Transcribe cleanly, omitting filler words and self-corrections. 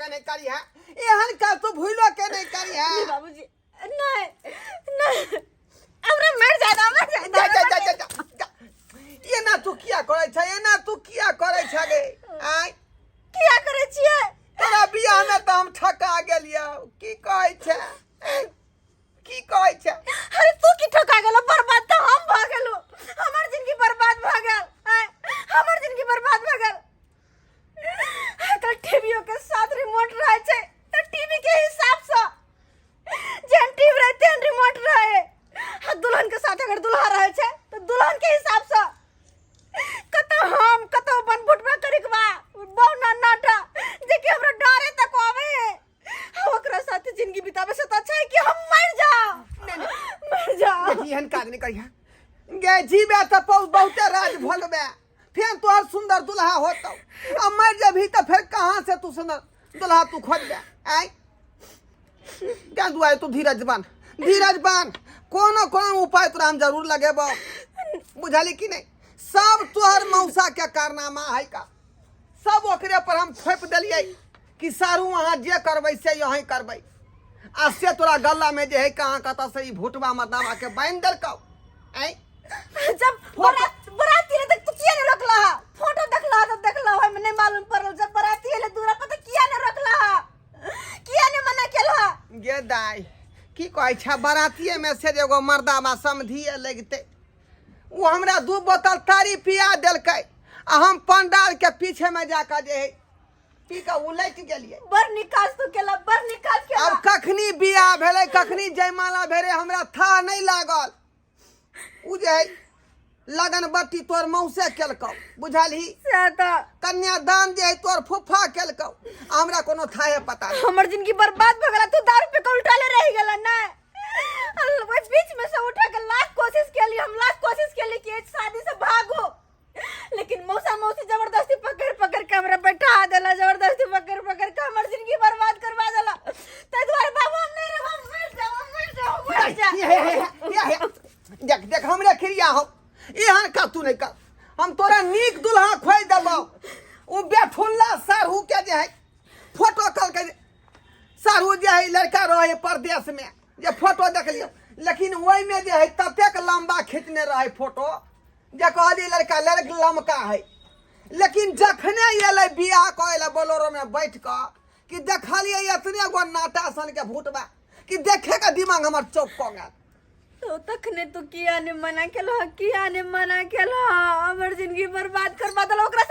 के नहीं करी है, एहन काज तू भूलो के नहीं करी है। नहीं बाबूजी, नहीं नहीं, हमरा मर जाए दो, मर जाए दो। जा जा जा जा जा, जा। एना तू किया करै छै, एना तू किया करै छै गे? आय, किया करै छियै? तोरा बियाह में तऽ हम ठका गेलियौ। की कहै छै, आँय? की कहै छै? अरे तू की ठका गेलो? बर्बाद तऽ हम भऽ गेलो, हमर जिंदगी बर्बाद भऽ गेल। आँय, हमर जिंदगी बर्बाद भऽ गेल। आइ टीवीओ के साथ रिमोट रहै छै तऽ टीवी के हिसाब से जेहन टीवी रहे तेहन रिमोट रहे, आ दुल्हन के साथ अगर दुल्हा रहे छै तऽ दुल्हन के हिसाब से। कतौ हम कतौ बन भुटबा करिकबा बहुना नाटा जे कि हमरा डरे तक आवे है। हम ओकरा साथ जिंदगी बितावे से तो अच्छा है कि हम मर जाओ, मर जाओ। देखी, एहन काज नहीं करिहा गे। जीबे तऽ बहुते राज भोगबे, फेर तोहर सुंदर दुल्हा होतौ, आ मर जेबही तऽ फेर कहाँ से तू सुंदर दुल्हा तू खोजबे? आय, क्या दुआरे तू धीरज बान, धीरज बान। कोनो कोनो उपाय तोरा हम जरूर लगेबो, बुझली कि नहीं? सब तोहर मौसा के कारनामा है का, सब ओकरे पर हम थोपि देलियै कि सारू अहाँ जे करबै से यहीं करबै, आ से तोरा गला में जे है कहाँ कतऽ से ई भुटवा मर्दावा के बान्हि देलकौ। आँय, जब बारात बाराती रे तक तू किया नहीं रोकला हा? फोटो देखला तो देखला ओहिमे नहीं मालूम पड़ल। जब बाराती एले दूरा पर तो किया नहीं रोकला हा? किया नहीं मना केला? गे दाइ, की कहै छै, बरातिए में से जे एगो मर्दावा समधिए लगितै, ओ हमरा 2 बोतल तारी पिया देलकै, आ हम पंडाल के पीछे में जाकऽ जे है पी कऽ उलटि गेलियै। बड़ निकास तू केला, बड़ निकास केला। आब कखनी बियाह भेलै, कखनी जयमाला भेलै, हमरा था नहि लागल। ओ जे है लगन बत्ती तोर मौसे केलकौ, बुझलही? से तऽ कन्यादान जे है तोर फुफा केलकौ, आ हमरा कोनो थाहे पता नहि। हमर जिंदगी बर्बाद भऽ गेला, तू दारू पे के उल्टाले रहि गेला। नहीं, ओहि बीच में से उठा के लाख कोशिश केली, हम लाख कोशिश केली कि एहि शादी से भागो, लेकिन मौसा मौसी जबरदस्ती पकड़ पकड़ के हमरा बैठा देला, जबरदस्ती पकड़ पकड़ के हमर जिंदगी बर्बाद करवा देला। ताहि दुआरे बाबू, हम नहीं रहब, हम मर जाब, हम मर जाब, हम मर जाब। ये, ये, ये, ये, देख देख, हमरे खिरिया हो, एहन का तू नहीं कर। हम तोरा नीक दुल्हा खोज देबौ। ओ बेठुल्ला साढ़ू के जे है फोटो कल के, साढ़ू जे है लड़का रहे परदेश में, जे फोटो देख लियो, लेकिन ओहिमे जे है ततेक लंबा खींचने रहे फोटो जे कहलियै लड़का लड़क लमका है, लेकिन जखने एलै बियाह करै लए बोलेरो में बैठ कऽ कि देखलियै एतने गो नाटा सन के भूतबा कि देखे के दिमाग हमर चौक कऽ गेल। तो तखने तू किया ने मना केलह, किया ने मना केलह? हमर जिंदगी बर्बाद करवा देला ओकरा।